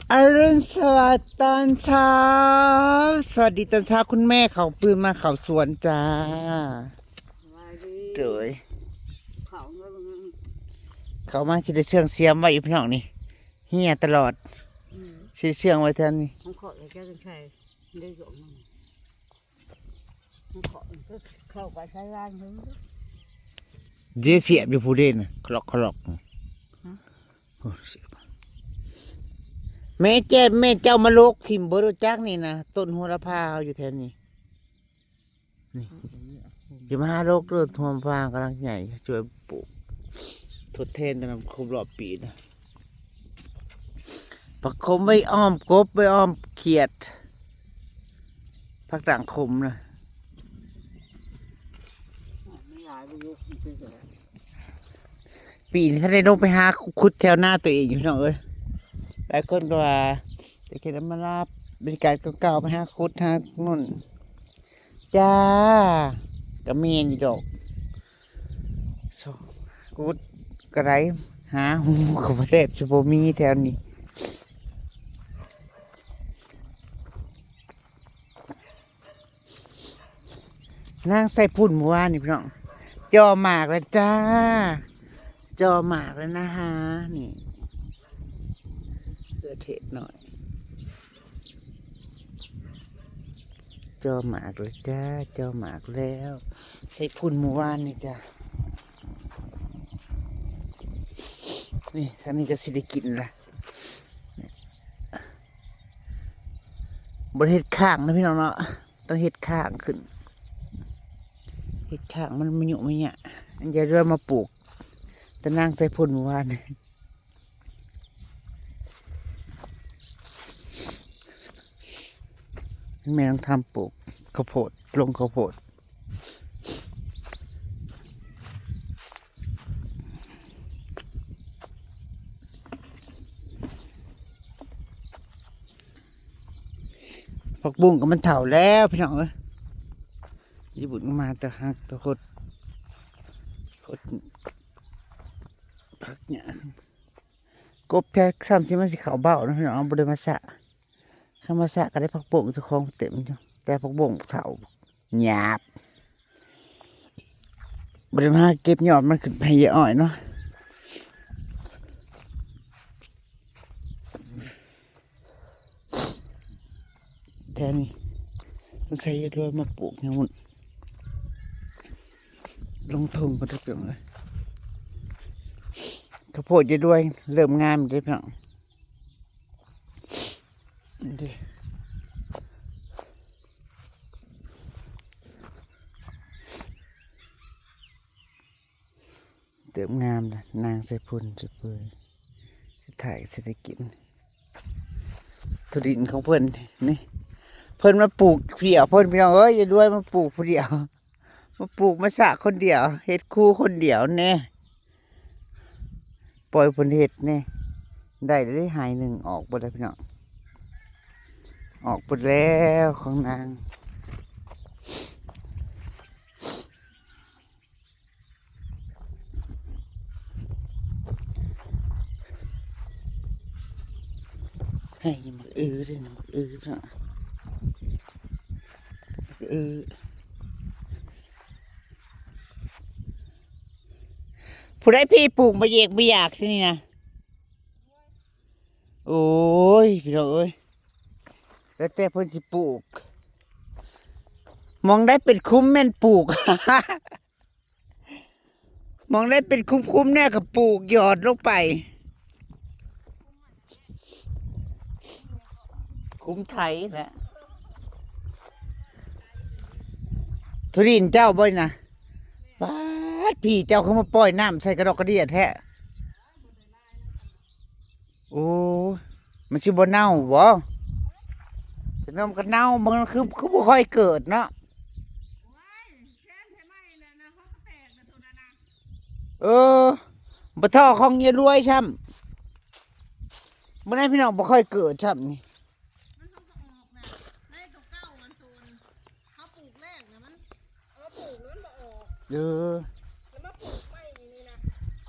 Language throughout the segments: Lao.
อรุณสวัสดิ์ตอนเช้า สวัสดีตอนเช้าคุณแม่ เขาปืนมาเขาสวนจ้า ສະບາຍດີ ໂດຍ ເຂົ້າເງິນ ເຂົ້າມາຊິໄດ້ເຊື່ອງສຽມໄວ້ຢູ່ ພີ່ນ້ອງນີ້ ເຫຍຕະຫຼອດ ອືມ ຊິໄດ້ເຊື່ອງໄວ້ແຖວນີ້ ຂອງຂ້ອຍກໍຈັກໃສ່ໄດ້ສອງ ເຂົ້າໄປໃຊ້ງານເພິ່ນ ເດ ສຽບຢູ່ຜູ້ເດນະ ຄະລອກຄະລອກ ຮະ ໂອ້ ສຽບ ແມ່ແຈ້ ແມ່ເຈົ້າມາລົກຖິ້ມເບິດ ຮູ້ຈັກນີ້ນະ ຕົ້ນໂຫລະພາເຮົາຢູ່ແຖວນີ້ ນີ້ ອືມ ຢ່າມາຫາລົກເດີ ໂຫລະພາກຳລັງໃຫຍ່ ຊ່ວຍປູກ ທົດແທນຕາມຄົບຮອບປີນະ. ຜັກຂົມໄວ້ອ້ອມກົບ ໄວ້ອ້ອມຂຽດ ຜັກດ່າງຂົມນະ ປີນີ້ທັນໄດ້ລົງໄປຫາຂຸດແຖວນາຕົວເອງຢູ່ ພີ່ນ້ອງເອີຍ ຫຼາຍຄົນກໍວ່າ ຈະເຮັດມາລາບ ບັນຍາກາດເກົ່າໆ ໄປຫາຂຸດຫາໂນ່ນ ຈ້າ ກະແມ່ນຢູ່ດອກ ສອງ ກຸດກະໄດ້ ຫາຫູກະບໍ່ແທບຈະບໍ່ມີແຖວນີ້ ນາງໃສ່ຝຸ່ນມື້ວານນີ້ ພີ່ນ້ອງ ຈ່ອໝາກແລ້ວຈ້າ ຈ່ອໝາກແລ້ວນະຮະ ນີ້ ເຄືເທດໜ້ອຍ ຈ່ອໝາກແລ້ວຈ້າ ຈ່ອໝາກແລ້ວ ໃສ່ຝຸ່ນມື້ວານນີ້ຈ້າ ນີ້ ທາງນີ້ກໍຊິໄດ້ກິນລະ ບໍ່ໄດ້ເຮັດຂ້າງນະພີ່ນ້ອງເນາະ ຕ້ອງເຮັດຂ້າງຂຶ້ນ ເຮັດຂ້າງມັນມະຍຸມະຍະ ອັນຢາຍລວຍມາປູກ ຕານາງໃສ່ຝຸ່ນມື້ວານ ແມ່ນາງທຳປູກເຂົ້າໂພດ ລົງເຂົ້າໂພດ ຜັກບຸ້ງກໍມັນເຖົ້າແລ້ວ ພີ່ນ້ອງເອີຍ ຍາຍບຸນກໍມາແຕ່ຮັກແຕ່ຫົດ ຫົດ ຜັກຫຍ້າ ກົບແທ້ ຊ້ຳຊິມັນຊິເຂົ້າເບົ້າເນາະ ພີ່ນ້ອງ ບໍ່ໄດ້ມາສະ ຄັນມາສະກໍໄດ້ຜັກບົ້ງເຈົ້າຂອງເຕັມຢູ່ ແຕ່ຜັກບົ້ງເຖົ້າຫຍາບ ບໍ່ໄດ້ມາເກັບຍອດມັນຂຶ້ນໄປໃຫ້ຍາຍອ້ອຍເນາະ ແຖວນີ້ ຕ້ອງໃຊ້ເຮັດລວຍມາປູກຫຍັງ ລົງທົ່ງກໍໄດ້ເປັນເລີຍ ເຂົ້າໂພດຍາຍລວຍເລີ່ມງາມເດ້ພີ່ນ້ອງ ເດ້ ເລີ່ມງາມລະ ນາງໃສ່ຝຸ່ນໃສ່ເປີຍ ສຸດທ້າຍກໍຊິໄດ້ກິນ ຖົ່ວດິນຂອງເພິ່ນນີ້ ເພິ່ນມາປູກຜູ້ດຽວເພິ່ນ ພີ່ນ້ອງເອີຍ ຍາຍລວຍມາປູກຜູ້ດຽວ ມາປູກມາສະຄົນດຽວ ເຮັດຄູຄົນດຽວແນ່ ປ່ອຍເພິ່ນເຮັດແນ່ ໄດ້ແລ້ວເດ້ ໄຮ່ໜຶ່ງອອກເບິດແລ້ວພີ່ນ້ອງ ອອກເບິດແລ້ວຂອງນາງ ໃຫ້ໝາກອຶເດ້ ໝາກອຶເນາະ ໝາກອຶ ຜູ້ໃດພີ້ປູກມາເຢກມາຢາກທີ່ນີ້ນະ ໂອ້ຍ ພີ່ນ້ອງເອີຍ ແລ້ວແຕ່ເພິ່ນຊິປູກ ໝ່ອງໃດເປັນຂຸມແມ່ນປູກ ໝ່ອງໃດເປັນຂຸມໆແນ່ກໍປູກຢອດລົງໄປ ຂຸມໄຖແຫຼະ ຖົ່ວດິນເຈົ້າບໍ່ນະ ປາດ ພີ່ເຈົ້າຄືມາປ່ອຍນ້ຳໃສ່ກະດອກກະເດຍແທ້ ໂອ້ ມັນຊິບໍ່ເນົ່າບໍ່? ຈະເນົ່າມັນກໍເນົ່າ ມັນຄື ຄືບໍ່ຄ່ອຍເກີດເນາະ. ໂອ້ຍ ແຄມໃສ່ໃໝ່ນັ້ນນະ ເຮົາກໍແຕກນະໂຕນັ້ນນະ. ເອີ ບໍ່ທໍ່ຂອງຍາຍລວຍຊ້ຳ. ບໍ່ໄດ້ພີ່ນ້ອງ ບໍ່ຄ່ອຍເກີດຊ້ຳນີ້. ມັນເຮົາກໍອອກນະ ໃນໂຕເກົ່າອັນໂຕນ ເຮົາປູກແລ້ງນະ ມັນ ເອີ ປູກແລ້ວມັນບໍ່ອອກ. ເອີ ແລ້ວມາປູກໃໝ່ນີ້ນະ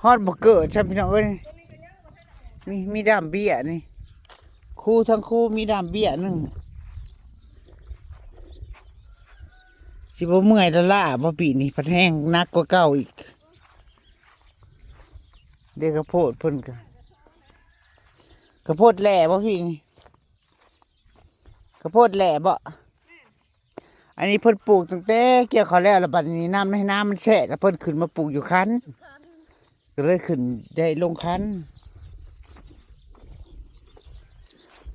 ຮອດບໍ່ເກີດຊ້ຳພີ່ນ້ອງເອີຍ. ໂຕນີ້ກໍຍັງບໍ່ທັນອອກ ມີ ມີດາມເບ້ຍນີ້. ຄູທັງຄູມີດາມເບ້ຍໜຶ່ງ ຊິບໍ່ເມື່ອຍລ້າໆບໍ່? ປີນີ້ພັດແຮງໜັກກວ່າເກົ່າອີກ. ເດ້ ເຂົ້າໂພດເພິ່ນກະ ເຂົ້າໂພດແຫຼບໍ່ປີນີ້? ເຂົ້າໂພດແຫຼບໍ່? ອັນນີ້ເພິ່ນປູກຕັ້ງແຕ່ກ່ຽວເຂົ້າແລ້ວ ແລ້ວບັດນີ້ນ້ຳໃນນາມັນແຊະ ແລ້ວເພິ່ນຂຶ້ນມາປູກຢູ່ຄັນ ກໍເລີຍຂຶ້ນໄດ້ລົງຄັນ.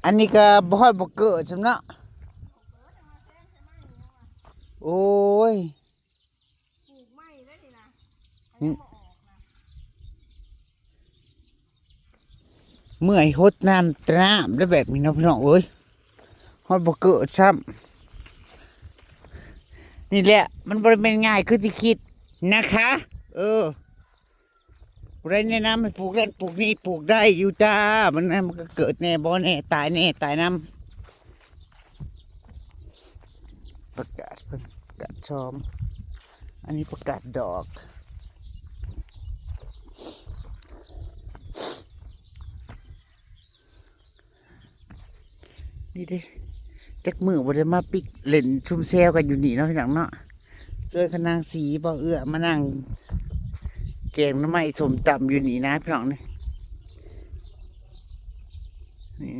ອັນນີ້ກໍບໍ່ຮອດບໍ່ເກີດຊ້ຳເນາະ. ໂອ້ຍ ປູກໃໝ່ເດ້ນີ້ນະ ຫຶ ເມື່ອຍຫົດນ້ຳແຕ່ນ້ຳແລ້ວແບບນີ້ເນາະພີ່ນ້ອງເອີຍ ຮອດບໍ່ເກີດຊ້ຳ. ນີ້ແຫຼະ ມັນບໍ່ໄດ້ແມ່ນງ່າຍຄືທີ່ຄິດນະຄະ. ເອີ ຜູ້ໃດແນະນຳໃຫ້ປູກນັ້ນປູກນີ້ ປູກໄດ້ຢູ່ຈ້າ. ມັນ ມັນກໍເກີດແດ່ ບໍ່ແນ່ ຕາຍແນ່ ຕາຍນຳ. ປະກາດເພິ່ນ ປະກາດຊອມ ອັນນີ້ປະກາດດອກ. ນີ້ເດ້ ຈັກມື້ບໍ່ໄດ້ມາປິກເຫຼັ້ນຊຸມແຊວກັນຢູ່ນີ້ເນາະ ພີ່ນ້ອງເນາະ. ເຈີກັບນາງສີ ບໍ່ເອື້ອ ມານັ່ງແກງໜໍ່ໄມ້ສົ້ມຕຳຢູ່ນີ້ນະ ພີ່ນ້ອງນີ້. ນີ້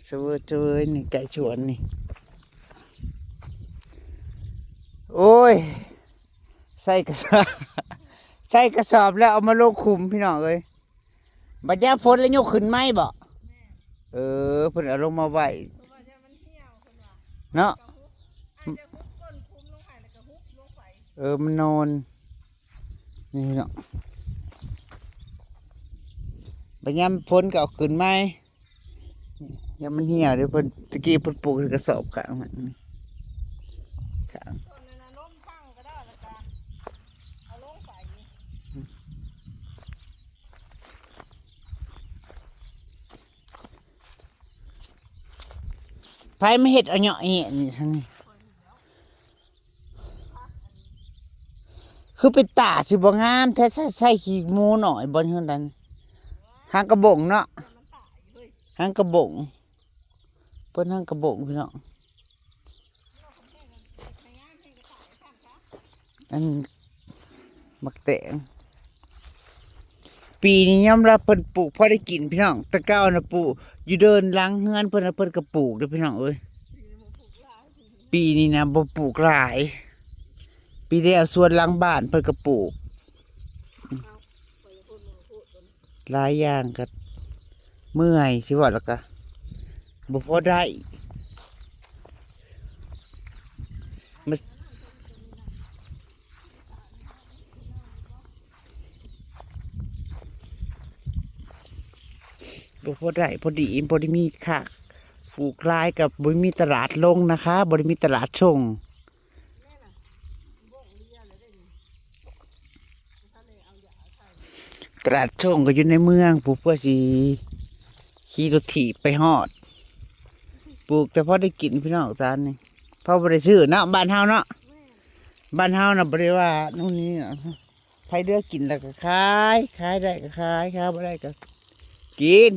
ສະເວີຍ ເຈີຍນີ້ ໄກ່ຊວນນີ້. ໂອ້ຍ ໃສ່ກະສອບ ໃສ່ກະສອບແລ້ວເອົາມາລົງຂຸມ ພີ່ນ້ອງເອີຍ. ບັດຍາມຝົນແລ້ວຍົກຂຶ້ນໃໝ່ບໍ? ເອີ ເພິ່ນເອົາລົງມາໄວ້ເນາະ. ເອີ ມັນນອນນີ້ເນາະ. ບັດຍາມຝົນກໍເອົາຂຶ້ນໃໝ່ ຢ້ານມັນຫ່ຽວເດ້. ເພິ່ນ ຕະກີ້ເພິ່ນປູກໃສ່ກະສອບຂ້າງນັ້ນ ຂ້າງ ໃຜມາເຮັດອະເຍາະແຍະນີ້ຊັ້ນນີ້? ຄືເປັນຕາຊິບໍ່ງາມແທ້ ໃສ່ ໃສ່ຂີ້ໝູໜ້ອຍບໍ່? ຫັ້ນນັ້ນ ຫາງກະບົງເນາະ ຫາງກະບົງ. ເພິ່ນຫາງກະບົງ ພີ່ນ້ອງ. ອັນໝາກແຕງ ປີນີ້ຍອມຮັບເພິ່ນປູກພໍໄດ້ກິນ ພີ່ນ້ອງ. ແຕ່ເກົ່ານະປູກຢູ່ເດີ່ນຫຼັງເຮືອນເພິ່ນນະ ເພິ່ນກໍປູກເດ້ ພີ່ນ້ອງເອີຍ. ປີນີ້ນະບໍ່ປູກຫຼາຍ ປີແລ້ວສວນຫຼັງບ້ານເພິ່ນກໍປູກ. ຫຼາຍຢ່າງກໍເມື່ອຍ ຊິເວົ້າແລ້ວກໍບໍ່ພໍໄດ້ ມາ ບໍ່ພໍໄດ້ ພໍດີ ບໍ່ໄດ້ມີຄ່າ ປູກຫຼາຍກໍບໍ່ມີຕະຫຼາດລົງນະຄະ ບໍ່ໄດ້ມີຕະຫຼາດສົ່ງ. ຕະຫຼາດຊົງກໍຢູ່ໃນເມືອງພຸ້ນ ເພື່ອຊິຂີ່ລົດຖີບໄປຮອດ. ປູກແຕ່ພໍໄດ້ກິນພີ່ນ້ອງ ຕານນີ້ ພໍບໍ່ໄດ້ຊື້ເນາະ ບ້ານເຮົາເນາະ. ບ້ານເຮົານະບໍ່ໄດ້ວ່າໂນ່ນນີ້ ໃຜເຫຼືອກິນແລ້ວກໍຂາຍ ຂາຍໄດ້ກໍຂາຍ ຂາຍບໍ່ໄດ້ກໍກິນ.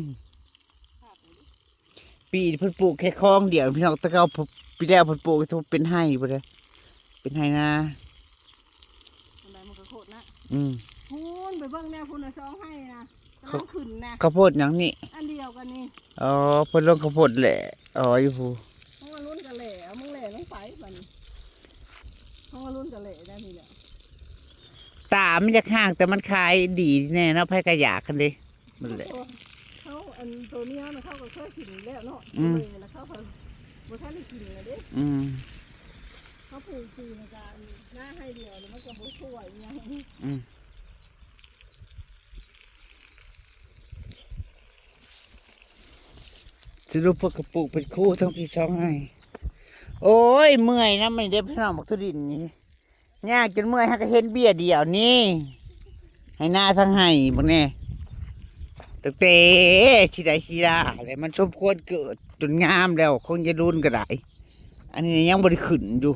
ປີນີ້ເພິ່ນປູກແຄ່ຄອງດຽວພີ່ນ້ອງ ແຕ່ເກົ່າ ປີແລ້ວເພິ່ນປູກເປັນໄຮ່ພຸ້ນເດ້ ເປັນໄຮ່ນາ. ອັນໃດມັນກໍໂຄດນະ ອືມ ພຸ້ນໄປເບິ່ງແນວພຸ້ນນະ ສອງໄຮ່ນະ ກຳລັງຂຶ້ນນະ. ເຂົ້າໂພດຫຍັງນີ້? ອັນດຽວກັນນີ້. ອໍ ເພິ່ນລົງເຂົ້າໂພດແຫຼະ ອໍ ຢູ່ພຸ້ນ. ຂອງອາລຸນກໍແຫຼະ ເອົາມຶງແຫຼະລົງໄປບາດນີ້ ຂອງອາລຸນກໍແຫຼະໄດ້ນີ້ແຫຼະ. ຕາມັນຢາກຫ່າງ ແຕ່ມັນຂາຍດີແນ່ເນາະ ໃຜກໍຢາກຫັ້ນເດ້. ນັ້ນແຫຼະ ເຂົາ ອັນໂຕເມຍນະ ເຂົາກໍເຄີຍກິນແລ້ວເນາະ ອືມ ໂຕເມຍນະ ເຂົາກໍບໍ່ທັນໄດ້ກິນນະເດ້ ອືມ ເຂົາປູກປີນະກະ ນາໄຮ່ດຽວນະ ມັນກໍບໍ່ຊ່ວຍຫຍັງ ອືມ ສະຫຼຸບເພິ່ນກໍປູກເປັນຄູ່ທັງພີ້ສອງໄຮ່. ໂອ້ຍ ເມື່ອຍນຳນີ້ເດ້ພີ່ນ້ອງ ບັກຖົ່ວດິນນີ້. ຍາກຈົນເມື່ອຍ ຫາກະເຫັນເບ້ຍດຽວນີ້ ໄຮ່ນາທັງໄຮ່ເບິ່ງແນ່ ຕັ້ງແຕ່ຊິໄດ້ຊິລາແຫຼະ ມັນສົມຄວນເກີດຈົນງາມແລ້ວ ຂອງຍາຍລຸນກໍໄດ້. ອັນນີ້ຍັງບໍ່ໄດ້ຂຶ້ນຢູ່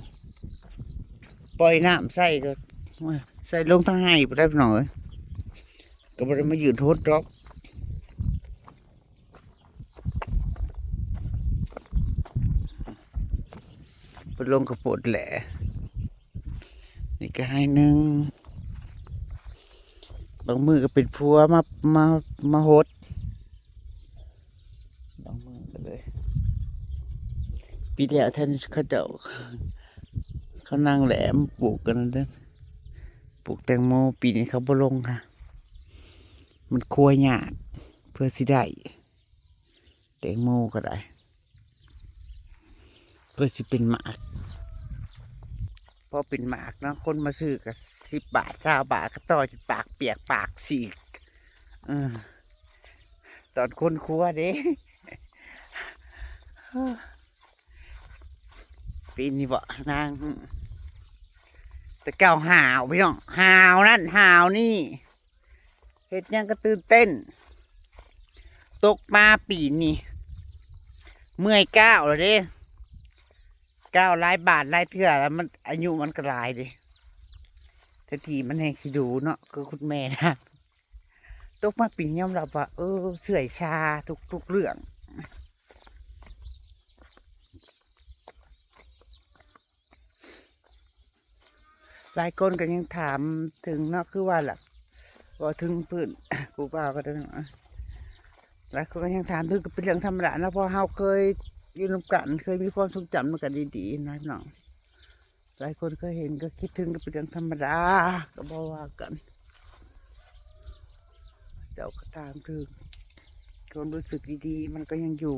ປ່ອຍນ້ຳໃສ່ກໍ ໂອ້ຍ ໃສ່ລົງທັງໄຮ່ພຸ້ນແຫຼະພີ່ນ້ອງເອີຍ ກໍບໍ່ໄດ້ມາຢືນຫົດດອກ. ບໍ່ລົງກະໂພດແຫຼະ. ນີ້ກະໄຮ່ໜຶ່ງ ບາງມື້ກະເປັນຜົວມາ ມາ ມາຫົດ ບາງມື້ກະເລີຍ ປີແລ້ວແທນເຂົາເຈົ້າ ເຂົານາງແຫຼມປູກກັນເດ້ ປູກແຕງໂມ. ປີນີ້ເຂົາບໍ່ລົງຄ່ະ ມັນຄົວຍາກ ເພື່ອຊິໄດ້ ແຕງໂມກະໄດ້ ເພື່ອຊິເປັນໝາກ ພໍເປັນໝາກເນາະ ຄົນມາຊື້ກະສິບບາດ ຊາວບາດ ກະຕໍ່ຈົນປາກປຽກປາກສີກ ເອີ ຕອນຄົນຄົວເດ້. ປີນີ້ບໍ ນາງ ແຕ່ເກົ່າຫາວພີ່ນ້ອງ ຫາວນັ້ນຫາວນີ້ ເຮັດຫຍັງກະຕື່ນເຕັ້ນ. ຕົກມາປີນີ້ ເມື່ອຍກ້າວແລ້ວເດ້ ກ້າວຫຼາຍບາດຫຼາຍເທື່ອແລ້ວ ມັນ ອາຍຸມັນກະຫຼາຍເດ້ ແຕ່ທີ່ມັນແຮງຊິດູເນາະ ຄືຄຸນແມ່ນະ. ຕົກມາປີນີ້ຍອມຮັບວ່າ ເອີ ເຊື່ອຍຊາທຸກໆເລື່ອງ. ຫຼາຍຄົນກະຍັງຖາມເຖິງເນາະ ຄືວ່າລະ ເວົ້າເຖິງພື້ນ ຜູ້ບ່າວກະໄດ້ເນາະ ຫຼາຍຄົນກະຍັງຖາມເຖິງ ກະເປັນເລື່ອງທຳມະດາເນາະ ເພາະເຮົາເຄີຍຢູ່ນຳກັນ ເຄີຍມີຄວາມຊົງຈຳນຳກັນດີໆນະພີ່ນ້ອງ. ຫຼາຍຄົນເຄີຍເຫັນກະຄິດເຖິງ ກະເປັນເລື່ອງທຳມະດາ ກະບໍ່ວ່າກັນ. ເຈົ້າກະຖາມເຖິງ ຄວາມຮູ້ສຶກດີໆ ມັນກະຍັງຢູ່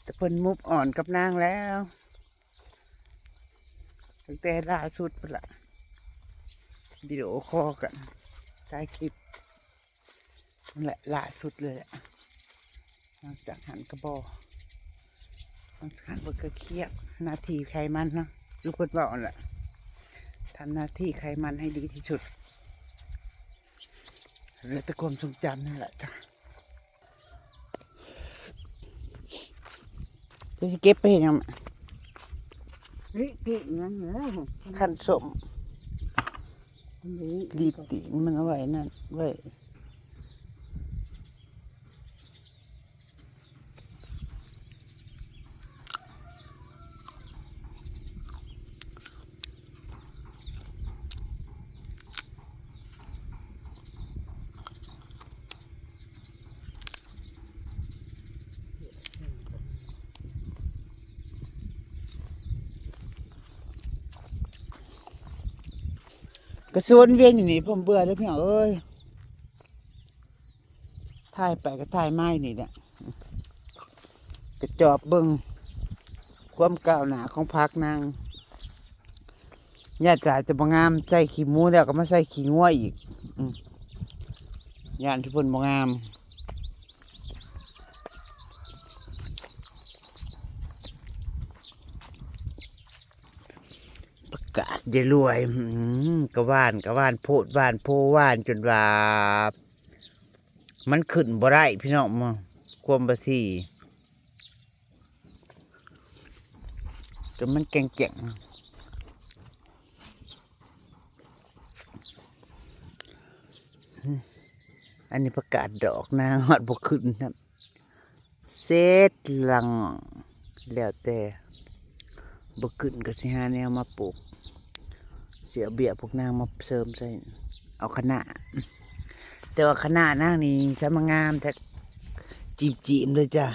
ແຕ່ເພິ່ນ move on ກັບນາງແລ້ວ ຕັ້ງແຕ່ລ່າສຸດພຸ້ນລະ ວິດີໂອຄໍກັນ ຖ່າຍຄລິບ ນັ້ນແຫຼະ ລ່າສຸດເລີຍແຫຼະ. ຫຼັງຈາກຫັ້ນກະບໍ່ ຫຼັງຈາກຫັ້ນເພິ່ນກະຄຽດ ໜ້າທີ່ໃຜມັນເນາະ ຄືເພິ່ນເວົ້າຫັ້ນແຫຼະ ທຳໜ້າທີ່ໃຜມັນໃຫ້ດີທີ່ສຸດ ເຫຼືອແຕ່ຄວາມຊົງຈຳນັ້ນແຫຼະຈ້າ. ຈະຊິເກັບໄປເຮັດຫຍັງ? ນີ້ກິນຫຍັງເນາະ? ຄັ້ນສົ້ມ ນີ້ ດີດຕີນມັນເອົາໄວ້ນັ້ນໄວ້. ກະຊວນວຽນຢູ່ນີ້ ເພິ່ນເບື່ອເດີພີ່ນ້ອງເອີຍ. ຖ່າຍໄປກະຖ່າຍມາຢູ່ນີ້ແຫຼະ ກະຈອບເບິ່ງຄວາມກ້າວໜ້າຂອງຜັກນາງ. ຢ້ານຕາຍແຕ່ບໍ່ງາມ ໃສ່ຂີ້ໝູແລ້ວກະມາໃສ່ຂີ້ງົວອີກ ອື ຢ້ານທີ່ເພິ່ນບໍ່ງາມ. ຜັກກາດຍາຍລວຍ ອື ກະຫວ່ານ ກະຫວ່ານໂພດຫວ່ານໂພ ຫວ່ານຈົນວ່າ ມັນຂຶ້ນບໍ່ໄດ້ພີ່ນ້ອງ ຄວາມບໍ່ຖີ່ ຈົນມັນແກ່ງໆ. ອັນນີ້ຜັກກາດດອກນາງຮອດບໍ່ຂຶ້ນນຳ. ເສັດລະງອງ ແລ້ວແຕ່ ບໍ່ຂຶ້ນກະຊິຫາແນວມາປູກ ຊິເອົາເບ້ຍພວກນາງມາເສີມໃສ່ ເອົາຄະນ້າ ແຕ່ວ່າຄະນ້ານາງນີ້ຊ່າງມາງາມແທ້ ຈີ້ມໆເລີຍຈ້າ.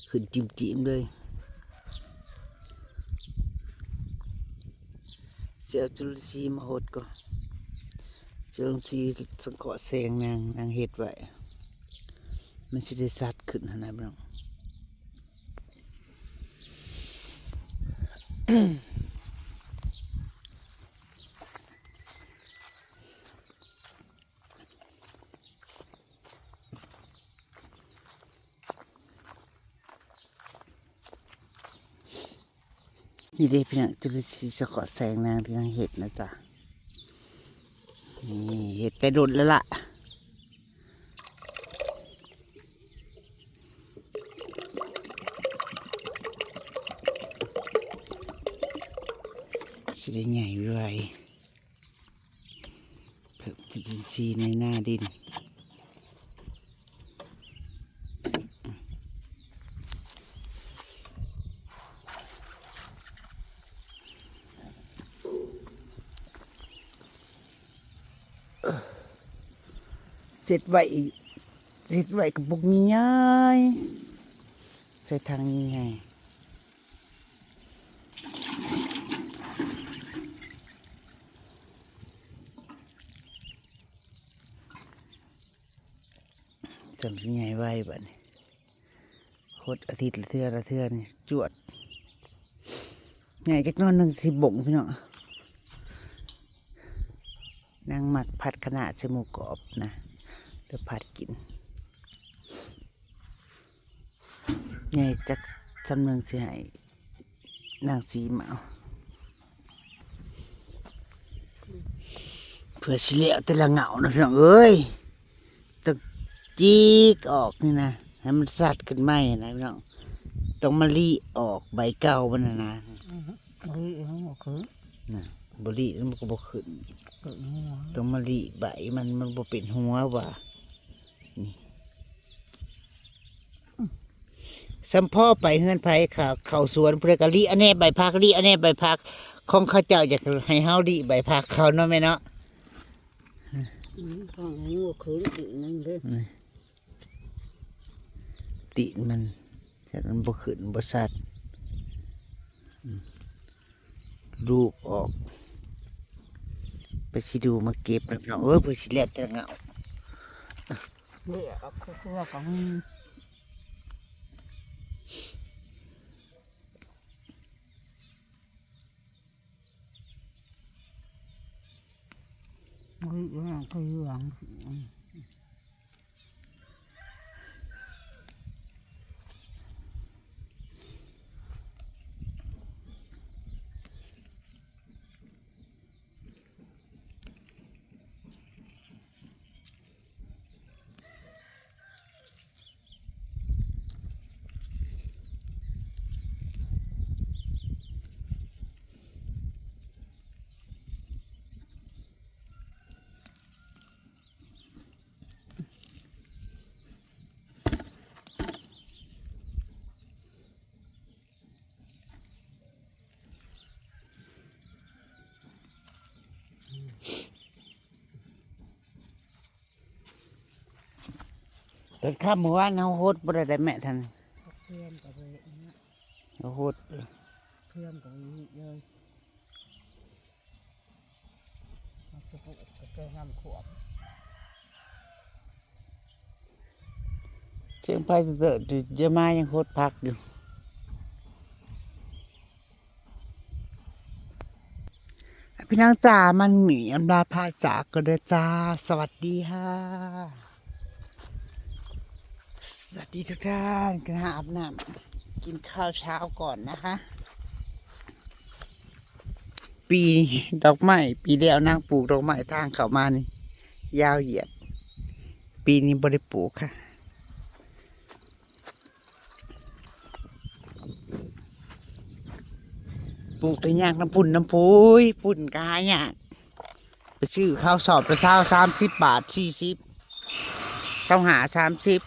ຂຶ້ນຈີ້ມໆເລີຍ. ຊິເອົາຈຸລິນຊີມາຫົດກ່ອນ ຈຸລິນຊີສັງເຄາະແສງນາງ ນາງເຮັດໄວ້ ມັນຊິໄດ້ຊັດຂຶ້ນຫັ້ນນະພີ່ນ້ອງ. ນີ້ເດ້ພີ່ນ້ອງ ຈຸລິນຊີສັງເຄາະແສງນາງທີ່ນາງເຮັດນະຈ໊ະ ນີ້ເຮັດແຕ່ດົນແລ້ວລະ ຊິໄດ້ໃຫຍ່ໄວ. ເພີ່ມຈຸລິນຊີໃນໜ້າດິນ. ເຊັດໄວ້ອີກ ເຊັດໄວ້ກະປຸກໃຫຍ່ໆ ໃສ່ຖັງໃຫຍ່ໆ ຈຳຊິໃຫຍ່ໄວບາດນີ້. ຫົດອາທິດລະເທື່ອລະເທື່ອນີ້ ຈວດ. ໃຫຍ່ຈັກໜ້ອຍໜຶ່ງຊິບົ້ງພີ່ນ້ອງ. ນາງມັກຜັດຄະນ້າໃສ່ໝູກອບນະ ແລ້ວຜັດກິນ. ໃຫຍ່ຈັກຊ່ຳໜຶ່ງຊິໃຫ້ນາງຊີມເອົາ ເພື່ອຊິແລ້ວແຕ່ລະເຫງົ້ານະພີ່ນ້ອງເອີຍ. ຕ້ອງຈິກອອກນີ້ນະ ໃຫ້ມັນຊັດຂຶ້ນໃໝ່ນະພີ່ນ້ອງ. ຕ້ອງມາລີ້ອອກໃບເກົ່າມັນນະນະ. ອືມ ລີ້ມັນບໍ່ຂຶ້ນນະ ບໍ່ລີ້ມັນກໍບໍ່ຂຶ້ນ. ຕ້ອງມາລີ້ໃບມັນ ມັນບໍ່ເປັນຫົວວ່າ. ນີ້ ອືມ ສ່ຳພໍໄປເຮືອນໃຜ ເຂົ້າ ເຂົ້າສວນຜູ້ໃດກໍລີ້ອັນແນ່ໃບຜັກ ລີ້ອັນແນ່ໃບຜັກ ຂອງເຂົາເຈົ້າຢາກໃຫ້ເຮົາລີ້ໃບຜັກເຂົາເນາະແມ່ເນາະ. ອືມ ຂອງຫົວຂຶ້ນອີກນັ້ນເດ້ ນີ້ ຕີນມັນ ມັນບໍ່ຂຶ້ນບໍ່ຊັດ. ອືມ ລູບອອກ ໄປຊິດູມາເກັບນະພີ່ນ້ອງເອີຍ ເພື່ອຊິແລ້ວແຕ່ເຫງົ້າ. ເດ ເອົາເຄືອກໍມີ ເອີ ເອີ ເອີ.ຕອນຄ່ຳມື້ວານເຮົາຫົດບໍ່ໄດ້ໃດແມ່ທ່ານ ເພື່ອນກໍບໍ່ເຫັນນະ ເຮົາຫົດ ເພື່ອນກໍບໍ່ເຫັນເລີຍ. ມັນຈະປູກກະແຈນ້ຳຖ້ວມ ສຽງໄຟເຕີດໆ ຢູ່ ຢາມາຍັງຫົດຜັກຢູ່. ພີ່ນ້ອງຈ໋າ ມານີ້ອຳລາພາຈາກກ່ອນເດີຈ້າ ສະຫວັດດີຄ່ະ. สวัสดีทุกท่าน กำลังอาบน้ำ กินข้าวเช้าก่อนนะคะ ປີດອກໄມ້ ປີແລ້ວນາງປູກດອກໄມ້ທາງເຂົ້າມານີ້ ຍາວຢຽດ ປີນີ້ບໍ່ໄດ້ປູກຄ່ະ ປູກແຕ່ຍາກນຳພຸ້ນນຳພຸ້ນ ພຸ້ນກໍຫາຍາກ. ໄປຊື້ເຂົ້າສອບລະຊາວ ສາມສິບບາດ ສີ່ສິບ ຊາວຫ້າ ສາມສິບ